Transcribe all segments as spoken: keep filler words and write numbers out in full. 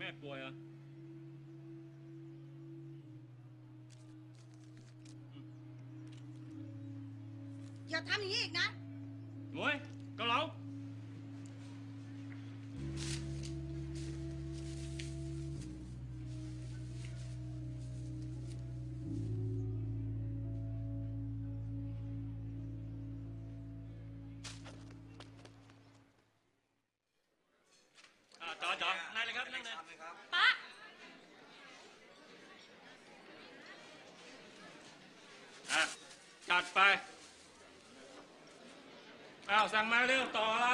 แม่กลัวเหรอ อย่าทำอย่างนี้อีกนะ โอ้ยเกาเหลา อ่าจ๋อจ๋อนั่งเลยครับ นั่งเลย ปะ อ่ะ จัดไป อ้าว สั่งมาเร็ว ต่ออะไร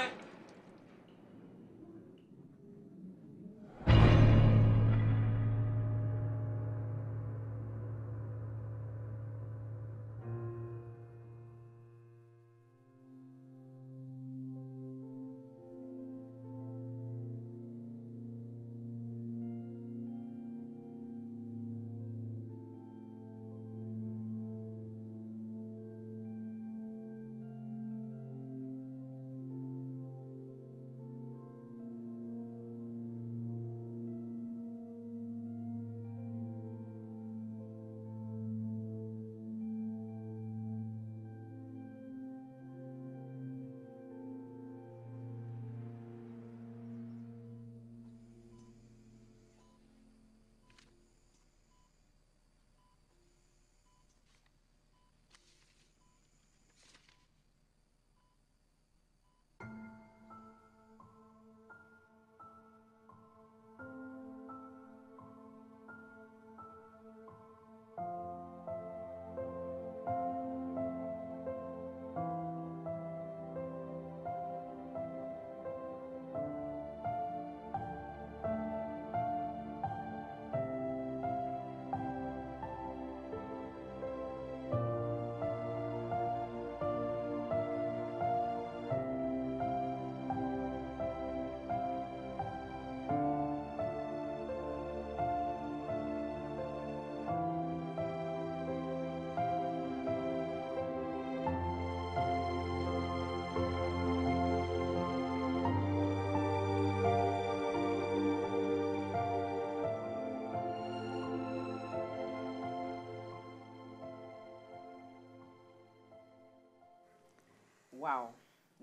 Wow.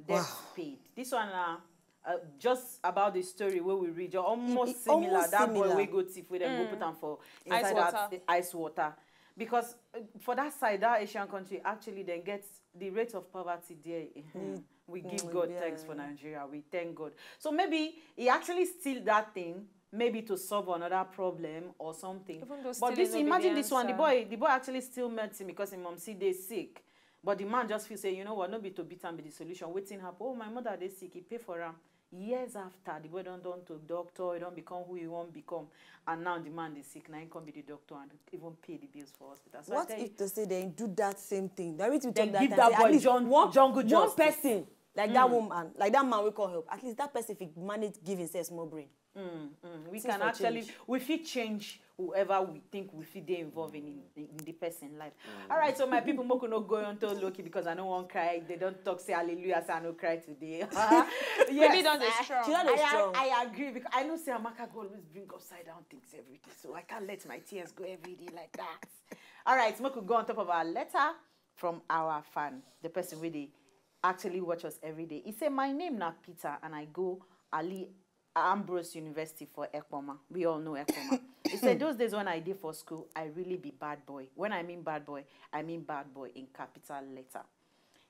Death Wow. Speed. This one, uh, uh, just about the story where we read, almost It- it similar. almost That boy similar. We go thief with them, go put them for Ice inside water. that ice water. Because uh, for that side, that Asian country, actually, then gets the rate of poverty there. We give Mm, God yeah, thanks for yeah. Nigeria. We thank God. So maybe he actually steal that thing, maybe to solve another problem or something. Even though But this, stealing no be imagine the this one. The answer. Boy, the boy actually still met him because his mom see they sick. But the man just feel say, you know what, no be to beat am be the solution. Wetin happen? Oh, my mother dey sick. He pay for am. Years after, the boy don don to doctor. He don become who he wan become. And now the man dey sick. Now he come be the doctor and even pay the bills for hospital. So I What tell you, if to say they do that same thing? That we to Then talk give that, that time, say, boy at least jun- one, jungle one justice. Person like that woman, like that man, we call help. At least that person, if he manage give himself small brain. Mm, mm. We Things can for actually, change. We fit change whoever we think we fit dey involved in, in, in the person life. All right, so my people, moko no go on to Loki because I no wan cry. They don't talk say hallelujah, say I no cry today. Yes. Baby don dey strong. She don dey I, strong. I agree because I know say Amaka go always bring upside down things every day, so I can't let my tears go every day like that. All right, moko go on top of our letter from our fan, the person wey dey actually watch us every day. He say, my name na Peter and I go Ali Ambrose University for Ekpoma. We all know Ekpoma. He said, those days when I did for school, I really be bad boy. When I mean bad boy, I mean bad boy in capital letter.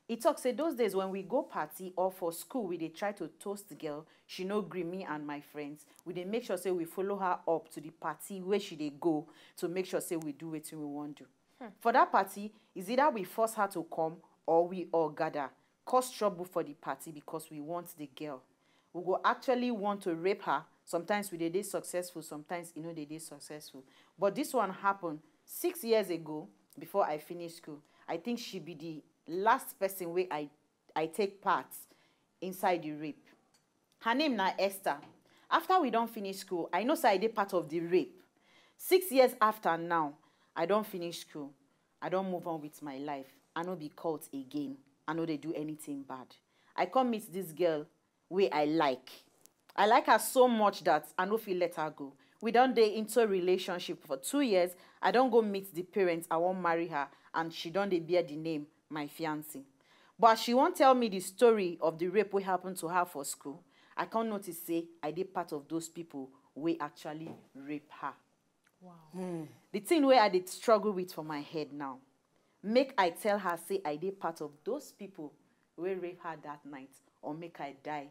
He talk say those days when we go party or for school, we dey try to toast the girl. She no gree me and my friends. We dey make sure say we follow her up to the party where she dey go to make sure say we do wetin we wan do. For that party, is either we force her to come or we all gather, cause trouble for the party because we want the girl. We go actually want to rape her. Sometimes we dey dey successful, sometimes e no dey dey successful. But this one happen six years ago before I finish school. I think she be the last person wey I I take part inside the rape. Her name na Esther. After we don finish school, I know say I dey part of the rape. Six years after now, I don finish school. I don move on with my life. I no be cult again. I no dey do anything bad. I come meet this girl wey I like. I like her so much that I no fit let her go. We don dey into relationship for two years. I don go meet the parents. I wan marry her, and she don dey bear the name my fiancé. But as she wan tell me the story of the rape wey happen to her for school, I come notice say I dey part of those people wey actually rape her. Wow. The thing wey I dey struggle with for my head now, make I tell her say I dey part of those people wey rape her that night, or make I die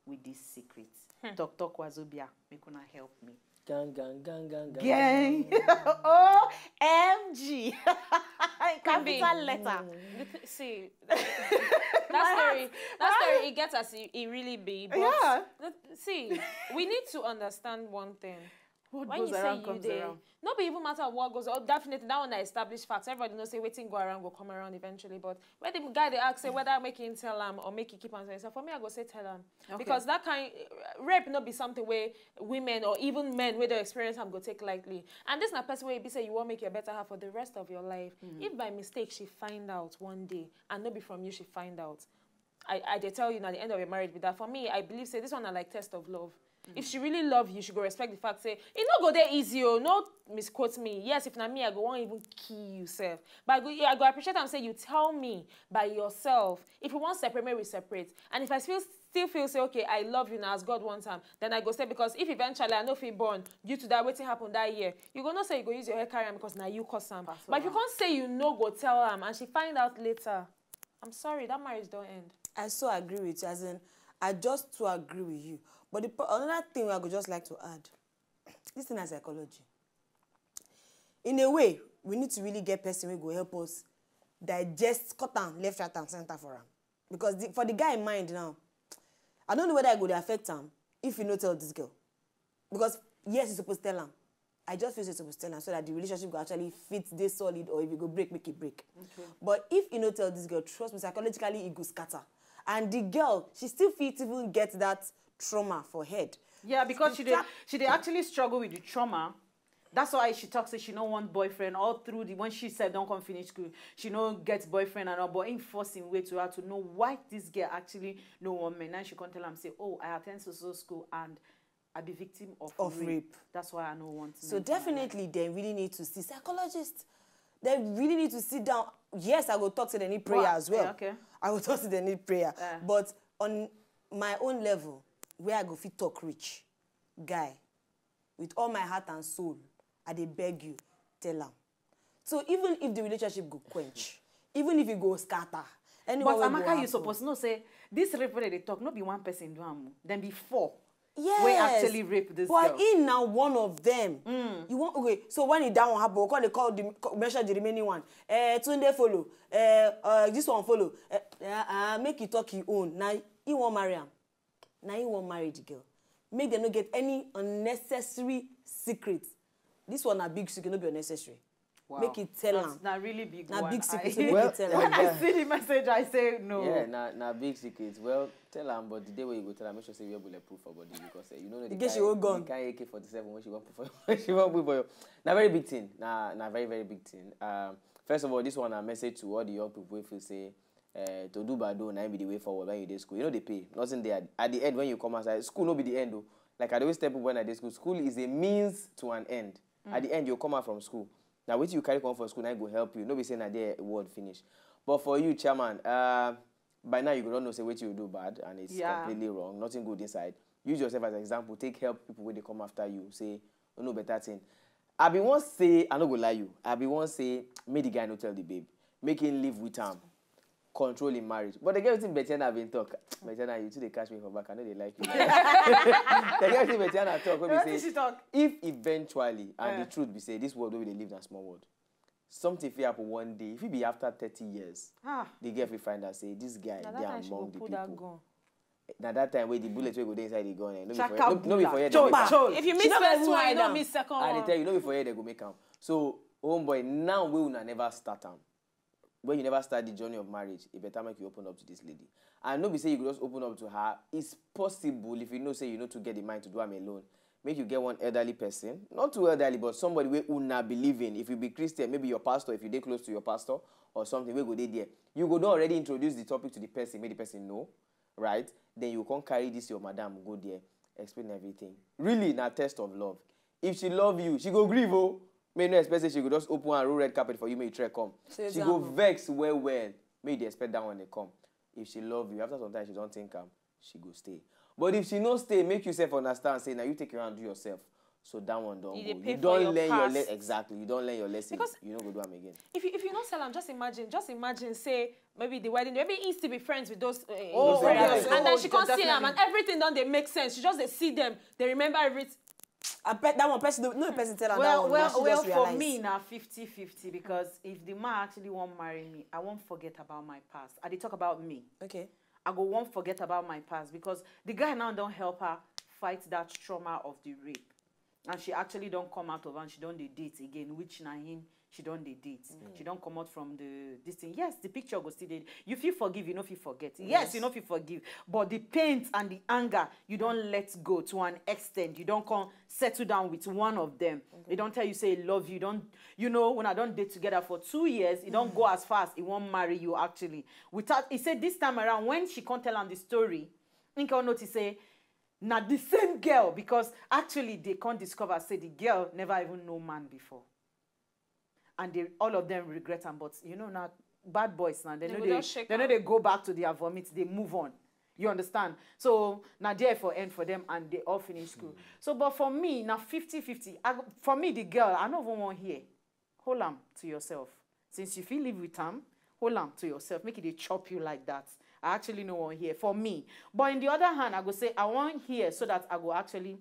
with this secret. Talk talk, Wazobia, make una help me. Gang, gang, gang, gang, gang. Gang. O M G. Capital letter. The th- see, that story, that story, it gets as it, it really be. But Yeah. the- see, we need to understand one thing. What When goes you say around you comes dey, around. No be even matter of what goes on. Definitely, that one na established fact. Everybody know say wetin go around go come around eventually. But when the guy dey ask say whether make him tell am or make he keep am to himself, for me I go say tell am. Because that kind uh, rape no be something where women or even men wey dey experience am go take lightly. And this na person wey be say you wan make your better half for the rest of your life. If by mistake she find out one day and no be from you she find out, I, I dey tell you na the end of your marriage be that. For me, I believe say this one na like test of love. If she really love you, she go respect the fact say e no go dey easy o. No misquote me. Yes, if na me, I go wan even kill you sef. But I go, I go appreciate am say you tell me by yourself. If you wan separate, make we separate. And if I still still feel say okay, I love you now as God wants am, then I go stay, because if eventually I no fit born due to that wetin happen that year, you go know say you go use your head carry am because na you cause am. But if you come say you no go tell am and she find out later, I'm sorry, that marriage don end. I so agree with you. As in, I just to agree with you. But the, po- another thing I would just like to add, this thing is psychology. In a way, we need to really get person who go help us digest, cut am left, right, and center for am. Because the, for the guy in mind now, I don't know whether I go dey affect am if you no tell this girl. Because yes, you supposed to tell am. I just feel say you supposed to tell am so that the relationship go actually fit, dey solid, or if you go break, make it break. But if you no tell this girl, trust me, psychologically it go scatter. And the girl, she still fit even get that trauma for head. Yeah, because she dey Tra- she dey actually struggle with the trauma. That's why she talks say she no want boyfriend all through the when she said don't come finish school. She no get boyfriend and all, but him force him way to her to know why this girl actually no want men. Now she come tell am say, oh, I attend so so school and I be victim of, Of rape. Rape. That's why I no want. So men for my life. Definitely, they really need to see psychologists. They really need to sit down. Yes, I go talk to them need prayer What? as well. Yeah, okay. I will talk to them need prayer. Yeah. But on my own level, where I go fit talk reach, guy, with all my heart and soul, I dey beg you, tell am. So even if the relationship go quench, even if it go scatter, anyway, But wey go Amaka, you happen. Suppose know say this rape wey they talk, no be one person do am. Then be four. Yes. Wey actually rape this But girl. He na one of them. You want, okay? So when it that one happen, we call they call the co- mention the remaining one. Eh, Tunde follow. Eh, uh, this one follow. Eh, uh, uh, make you talk your own. Now he won't marry him. Now he won't marry the girl. Make them not get any unnecessary secrets. This one na big secret, no be unnecessary. Wow. Make it tell That's am. Na really big Na one. big secret, I, so make Well, it tell yeah, am. I see the message, I say no. Yeah, na na big secret. Well, tell am, but the day where you go tell am, make sure say you wear bulletproof for body because eh, you know the In case kind, you hold gun. The kind A K forty-seven when she want put for when she want put for you. Na very big thing. Na na very very big thing. Um, first of all, this one a message to all the young people who feel say uh, to do bad though, na be the way forward when you dey school. You know they pay nothing there. At the end when you come outside, school no be the end though. Like I always tell people when I dey school, school is a means to an end. At the end you come out from school. Now wetin you carry come for school, na go help you. No be say na there word finish. But for you, chairman, uh, by now you go don know say wetin you do bad and it's Yeah. Completely wrong. Nothing good inside. Use yourself as an example. Take help people when they come after you. Say, oh no, better thing. I be once say, I no go lie you. I be once say, make the guy no tell the babe. Make him live with am. Control him marriage. But the girl thing Betiana been talk. Betiana, you too they catch me for back. I know they like you. The girl thing Betiana talk. When we Wetin say, she talk? If eventually, and Eh. The truth be say, this world wey we dey live na small world. Something fit happen one day. If it be after thirty years, Ah. The girl fit find out say this guy Na dey that time she go among the pull that people. Gun. Na that time wey the bullet wey go dey inside the gun, eh, no be for Chaka no, no be for bula. here. Cho- They make am. cho- If you She miss no first even one, hide you no am. miss second I dey one. Tell you, no be for here they go make am. So, homeboy, now wey una never start am, when you never start the journey of marriage, it better make you open up to this lady. And no be say you go just open up to her. It's possible if you know say you no too get the mind to do am alone. Make you get one elderly person, not too elderly, but somebody wey una believe in. If you be Christian, maybe your pastor, if you dey close to your pastor or something, wey go dey there. You go don already introduce the topic to the person, make the person know, right? Then you come carry this your madam go there, explain everything. Really, na test of love. If she love you, she go grieve, oh. May you no expect say she go just open and roll red carpet for you, may you trek come. Say She go example. Vex well well. May you dey expect that one dey come. If she love you, after some time she don think am, she go stay. But if she no stay, make yourself understand say na you take your hand do yourself. So that one don You dey go. pay You for don your learn your past. le- exactly. You don learn your lesson. Because- You no go do am again. If you if you no sell am, just imagine, just imagine say maybe the wedding, maybe he still be friends with those. Uh, Oh, friends. yes, And then oh, she can't see them, and definitely. everything don dey make sense. She just dey see them. They remember everything. I bet that one person, no person tell her that Well, one. well, She well, just for realize. Me now, fifty fifty, because if the man actually won't marry me, I won't forget about my past. I dey talk about me. Okay. I go won't forget about my past because the guy now don't help her fight that trauma of the rape, and she actually don't come out of and she don't dey date again, which na him she don't dey date. She don't come out from the this thing. Yes, the picture go still dey. You feel forgive, you know feel forget. Yes, you know feel forgive, but the pain and the anger you don't let go to an extent. You don't come settle down with one of them. They don't tell you say love you. Don't you know when I don't date together for two years, it don't go as fast. It won't marry you actually. Without he said this time around when she can't tell him the story, think I'll notice say na the same girl because actually they can't discover say the girl never even know man before. And they, all of them regret am, but you know now bad boys now they They know go they just shake they know am. They go back to their vomit, they move on. You understand? So now there for end for them and they all finish school. So but for me now fifty fifty, I, go- for me the girl I don't even want here. Hold on to yourself. Since you feel live with him, hold on to yourself. Make it a chop you like that. I actually know one here for me. But in the other hand, I go say I want here so that I go actually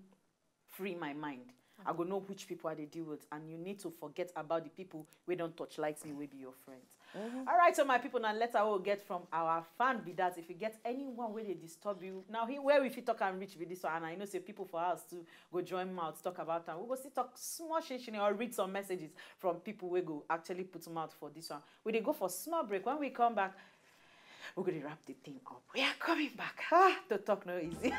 free my mind. I go know which people I dey deal with, and you need to forget about the people wey don touch light me wey be your friends. All right, so my people, now letter we get from our fan be that if you get anyone wey dey disturb you, now he where we fit talk and reach with this one, and I know say people for us too go join mouth talk about am. We go still talk small shishini or read some messages from people wey go actually put mouth for this one. We dey go for small break. When we come back, we go dey wrap the thing up. We are coming back. Ah, to talk no easy.